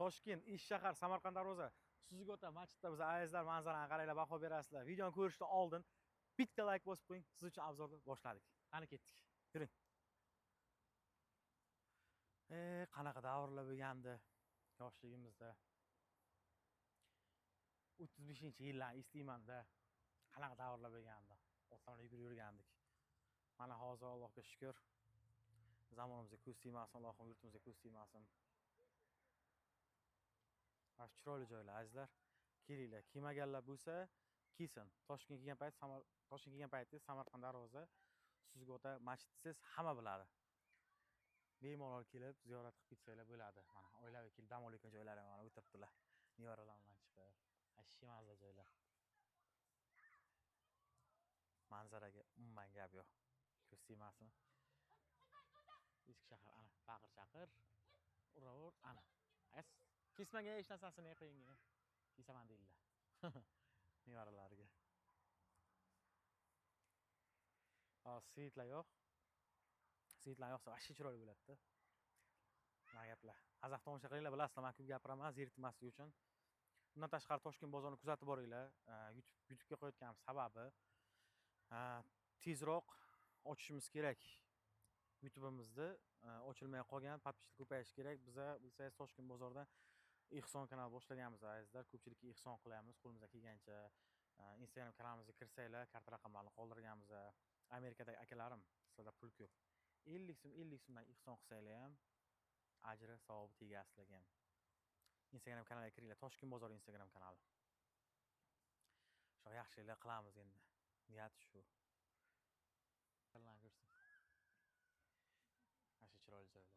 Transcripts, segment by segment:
Toshkent, Ish shahar, Samarqand Darvoza, Suzgota masjidda biz azizlar manzarani qaranglar, baho berasizlar. Videoni ko'rishdan oldin bitta like bosib qo'ying. Siz uchun obzorni boshladik. Qani ketdik. Yuring. Qanaqa davrlar bo'lgandi yoshligimizda. 35-yillarni eslayman-da. Qanaqa davrlar bo'lgandi. Otlarni yugurib yurgandik. Mana hozir Allohga shukr. Zamonimizga ko'z tegmasin, Allohim yurtimizga ko'z tegmasin. Mana shu chiroyli joylar azizlar. Kelinglar, kelmaganlar bo'lsa, kelsin. Toshkentga kelgan payt Toshkentga kelgan paytda Samarqand Darvoza, Suzgota masjid desangiz hamma biladi. Bemalol kelib ziyorat qilib ketsanglar bo'ladi. Mana oilaviy kelib dam olayotgan joylari mana o'tiribdilar. Nevaralari bilan chiqib. Ashshi mazza joylar. Manzaraga umuman gap yo'q. Ko'z tegmasin. Eski shahar ana baqir chaqir. Uraver ana. As kesmagan hech narsasini qo'yingga. Kesaman deydilar. Nevaralariga. Svetlar yo'q. Svetlar yo'qsa vashshe chiroyli bo'ladi-da. Nima gaplar. Hazaq tomosha qilinglar, bilasizlar, men ko'p gapiraman, zerikmaslik uchun. Bundan tashqari Toshkent bozorini kuzatib boringlar. YouTube'ga qo'yayotganim sababi, tezroq ochishimiz kerak. YouTube'imizni ochilmay qolgan, podpischilik ko'payishi kerak. Biza bilsangiz Toshkent bozorida Ehson kanali boshlaganmiz azizlar. Ko'pchilikka ehson qilyapmiz qo'limizdan kelgancha. Instagram kanalimizga kirsanglar, karta raqamlarini qoldirganmiz. Amerikadagi akalarim, sizlarda pul ko'p. 50 so'm, 50 so'mdan ehson qilsanglar ham ajri, savobi tegadi sizlarga ham. Instagram kanaliga kiringlar, Toshkent bozori Instagram kanali. Shu yaxshiliklar qilamiz endi. Niyat shu. Alloh ko'rsin. Mana shu chiroyli joylar.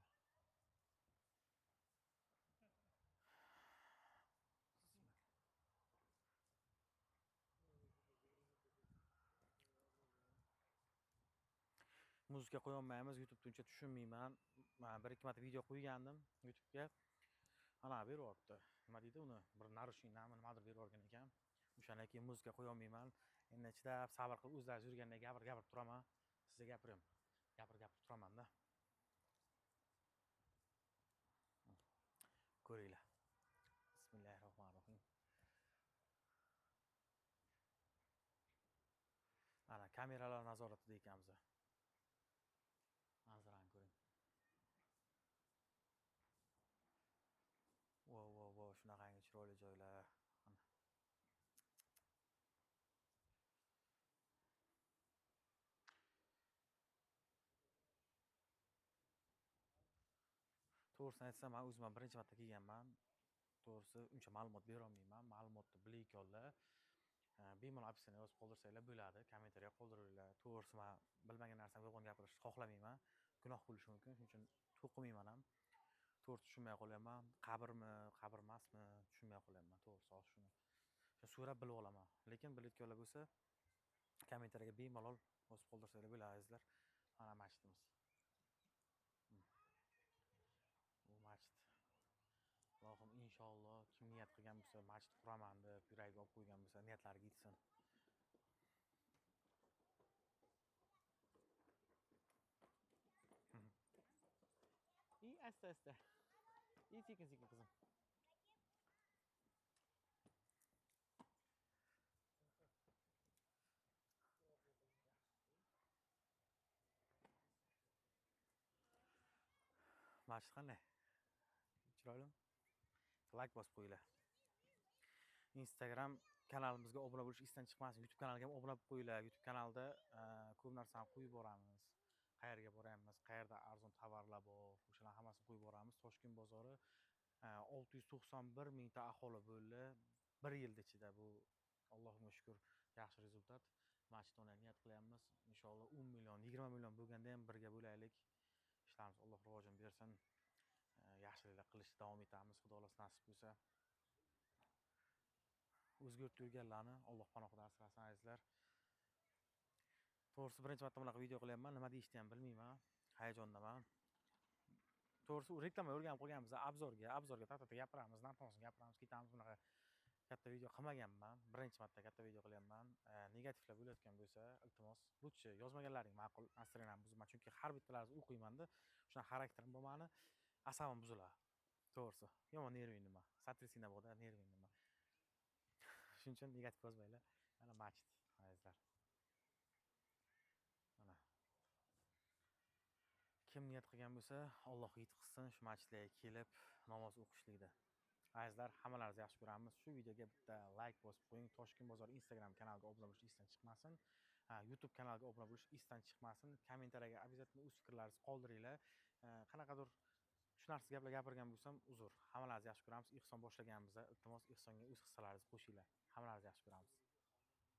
Muzika qo'yolmaymiz, YouTube'da uncha tushunmayman. Men bir ikki marta video qo'ygandim YouTube'ga. Ana berib yuboribdi. Nima deydi uni? Bir narushinglarmi, nimadir berib yuborgan ekan. O'shandan keyin muzika qo'yolmayman. Endi chidab, sabr qilib o'zlaringiz yurganda gapir-gapirib turaman. Sizga gapiryapman. Gapir-gapirib turaman-da. Ko'ringlar. Bismillahirrohmanirrohim. Ana kameralar nazoratida ekanmiz. Manzarani ko'ring. Vo, vo, vo, shunaqangi chiroyli joylar. Ana. To'g'risini aytsam, men o'zim ham birinchi marta kelganman. To'g'risi uncha ma'lumot bera olmayman. Ma'lumotni bilayotganlar, bemalol opsiyani yozib qoldirsanglar bo'ladi, kommentariya qoldiringlar. To'g'risi men bilmagan narsamni yolg'on gapirishni xohlamayman. Gunoh bo'lishi mumkin, shuning uchun to'qimayman ham. To'g'ri tushunmay qolyapman. Qabrmi, qabr emasmi, tushunmay qolyapman. To'g'risi hozir shuni. Shuni so'rab bilib olaman. Lekin bilayotganlar bo'lsa, kommentariyaga bemalol yozib qoldirsanglar bo'ladi azizlar. Mana masjidimiz. Bu masjid. Allohim inshaalloh kim niyat qilgan bo'lsa, masjid quraman deb yuragiga olib qo'ygan bo'lsa, niyatlariga yetsin. I asta asta. I sekin sekin qizim. Masjid qanday? Chiroylimi? Like bosib qo'yinglar. Instagram kanalimizga obuna bo'lish esdan chiqmasin. YouTube kanaliga ham obuna bo'lib qo'yinglar. YouTube kanalida ko'p narsani qo'yib boramiz. Qayerga boryapmiz, qayerda arzon tovarlar bor, o'shalarning hammasini qo'yib boramiz. Toshkent bozori 691 mingta aholi bo'ldi. Bir yil ichida bu Allohga shukr yaxshi rezultat. Masjid o'rnatishga niyat qilyapmiz. Inshaalloh 10 million, 20 million bo'lganda ham birga bo'laylik. Ishlarimiz Alloh rivojini bersin. Yaxshiliklar qilishda davom etamiz. Xudo xohlasa nasib bo'lsa. O'zgarib yurganlarni Alloh panohida asrasin azizlar. To'g'risi birinchi marta bunaqa video qilyapman. Nima deyishni ham bilmayman. Hayajondaman. To'g'risi u reklama o'rganib qolganmiz. Obzorga ta-ta-ta gapiramiz, narx-navosini gapiramiz, ketamiz. Bunaqa katta video qilmaganman. Birinchi marta katta video qilyapman. Negativlar bo'layotgan bo'lsa, iltimos, lutchi yozmaganlaring ma'qul, настроением buzma, chunki har bittalaringizni o'qiyman-da. Shunaqa xarakterim bo'lmani, asabim buziladi. To'g'risi, yomon нервный nima. Сотрясение bo'ldi, нервный nima. Shuning uchun negativ yozmanglar. Mana masjid, azizlar. Mana. Kim niyat qilgan bo'lsa, Alloh yetqizsin shu masjidlarga kelib namoz o'qishlikda. Azizlar, hammalaringizni yaxshi ko'ramiz. Shu videoga bitta layk bosib qo'ying. Toshkent bozori Instagram kanaliga obuna bo'lish esdan chiqmasin. Ha, YouTube kanaliga obuna bo'lish esdan chiqmasin. Kommentariyaga обязательно o'z fikrlaringizni qoldiringlar. Qanaqadir tushunarsiz gaplar gapirgan bo'lsam, uzr. Hammalaringizni yaxshi ko'ramiz. Ehson boshlaganmiz. Iltimos, ehsonga o'z hissalaringizni qo'shinglar. Hammalaringizni yaxshi ko'ramiz.